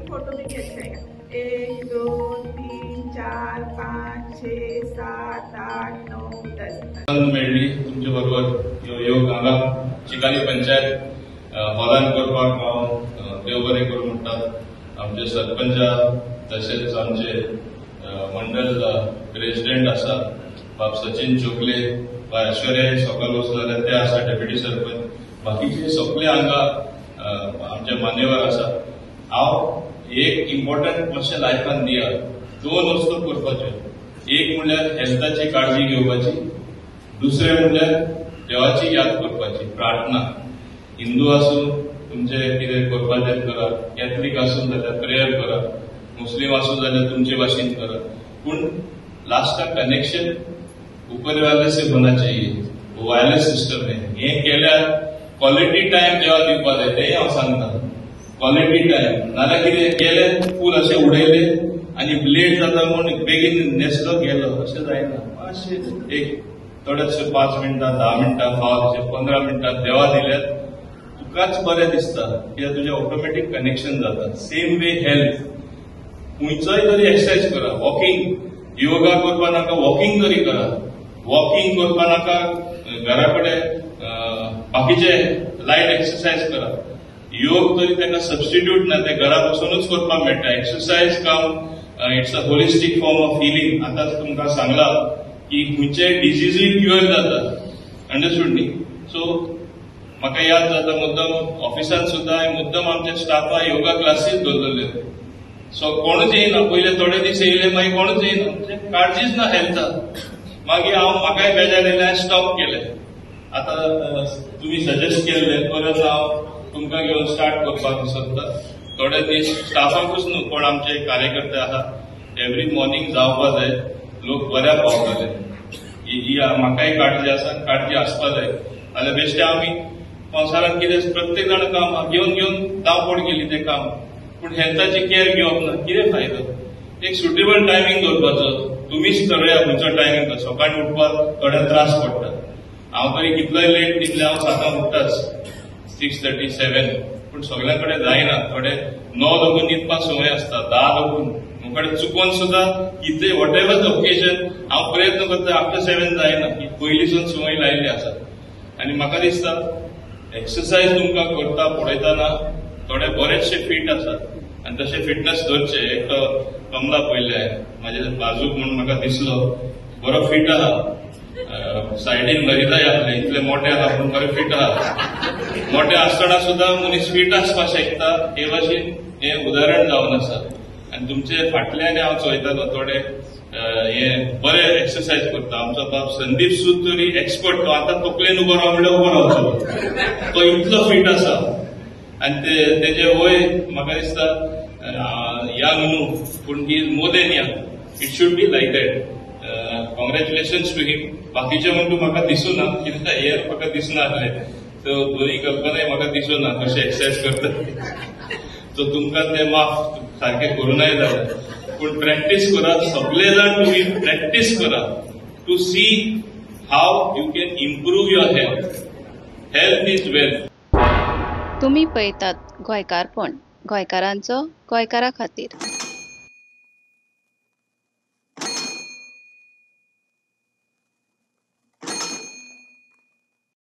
Photo देखिए अच्छा आएगा। 1 2 3 4 5 6 7 8 9 10। मेळ्ळी तुमचे बरोबर योग हांगा चिकाली पंचायत हॉलान करपाक हांव देव बरें करूं म्हणटा। आमचे सरपंच तशेंच आमचे मंडल प्रेसिडेंट आसा बाब सचिन चोगले, बाय ऐश्वर्या सकाळ वचलो जाल्यार ते आसा डेप्युटी सरपंच, बाकीचे सगळे हांगा आमचे मान्यवर आसा। हांव एक इम्पॉर्टंट मातशें लायफान दिया, दोन वस्तू करपाच्यो, एक म्हणल्यार हेल्थाची काळजी घेवपाची, दुसरें म्हणल्यार देवाची याद करपाची प्रार्थना। हिंदू आसूं तुमचे कितें करपाचें करा, कॅथलीक आसूं जाल्यार प्रेयर करा, मुस्लीम आसूं जाल्यार तुमचे भाशेन करा, पूण लास्टाक कनेक्शन ऊपर वाले से होना चाहिए। वायरलेस सिस्टम है, हें केल्यार क्वॉलिटी टायम देवा दिवपा जाय, तेंय हांव सांगता। क्वॉलिटी टायम नाजाल्यार कितें गेले फूल अशें उडयले आनी लेट जाता म्हूण बेगीन न्हेसलो गेलो, अशें जायना। मातशें एक थोडेशे 5 मिनटां 10 मिनटां फावल अशें 15 मिनटां देवा दिल्यार तुकाच बरें दिसता, कित्याक तुजें ऑटोमॅटीक कनेक्शन जाता। सेम वे हेल्थ, खंयचोय तरी एक्सरसाइज करा, वॉकिंग, योगा करपा नाका, वॉकिंग तरी करा। वॉकिंग करपा नाका, घरा कडेन बाकीचे लायट एक्सरसाइज करा। योग तरी ताका सबस्टिट्यूट ना, ते घरा बसूनच करपाक मेळटा। एक्सरसाइज काम it's a holistic form of healing. आतां तुमकां सांगला की खंयचे डिजीजूय क्युअर जाता, अंडरस्टूड न्ही। सो म्हाका याद जाता मुद्दम ऑफिसान सुद्दां मुद्दम आमच्या स्टाफा योगा क्लासीस दवरलेल्यो। सो कोणूच येयना, पयले थोडे दीस येयले, मागीर कोणूच येयना, म्हणजे काळजीच ना हेल्था। मागीर हांव म्हाकाय बेजार येयलें, हांवें स्टॉप केलें। आतां तुमी सजेस्ट केल्लें परत हांव तुमकां घेवन स्टार्ट करपाक सोदता। थोडे दीस स्टाफाकूच न्हू, कोण आमचे कार्यकर्ते आहा, एवरी मॉर्निंग जावपा जाय, लोक बऱ्या पावतले, ही म्हाकाय काळजी आसा, काळजी आसपा जाय। जाल्यार बेश्टे आमी संवसारांत कितें प्रत्येक जाण काम घेवन घेवन धांवपळ केली तें काम, पूण हेल्थाची केअर घेवप ना, कितें फायदो। एक सुटेबल टायमींग दवरपाचो, तुमीच थरया खंयचो टायमींग। सकाळीं उठपाक थोड्यांक त्रास पडटा, हांव तरी कितलोय लेट न्हिदलें हांव 7 उठ्ठाच, 6:30 7, पूण सगळ्यां कडेन जायना। थोडे 9 लागून न्हिदपाक संवय आसता, 10 लागून म्हजे कडेन चुकोन सुद्दां कितें what ever the occasion हांव प्रयत्न करता आफ्टर 7 जायना, ही पयलींसून संवय लायिल्ली आसा। आनी म्हाका दिसता एक्सरसायज तुमकां करता पळयतना थोडे बरेचशे फीट आसा आनी तशें फिटनस दवरचे। एक कमला पयले हांवें म्हाजे बाजूक म्हूण म्हाका दिसलो बरो फीट आहा, सायडीन लरिताय आहले, इतले मोठे आहा पूण बरे फीट आहा। मोठे आसतना सुद्दां मनीस फीट आसपाक शकता, हे भाशेन हें उदाहरण जावन आसा। आनी तुमचे फाटल्यान हांव चोयतालो थोडे हे बरे एक्सरसायज करता। आमचो बाब संदीप सूद तरी एक्सपर्ट, तो आतां तकलेन उबो राव म्हणल्यार उबो रावतलो, तो इतलो फीट आसा। आनी तेजे वय म्हाका दिसता यंग न्हू, पूण he is more than young, it should be like that. Congratulations to him. बाकीचे म्हणटू म्हाका दिसूना, कित्याक हे म्हाका दिसना आहले, सो दोनी कल्पनाय म्हाका दिसूना कशें एक्सरसायज करता। सो तुमकां ते माफ सारकें करूनाय जाल्यार, पूण प्रॅक्टीस करात सगळे जाण, तुमी प्रॅक्टीस करात to see how you can improve your health. Health is wealth. तुमी पळयतात गोंयकारपण, गोंयकारांचो गोंयकारा खातीर।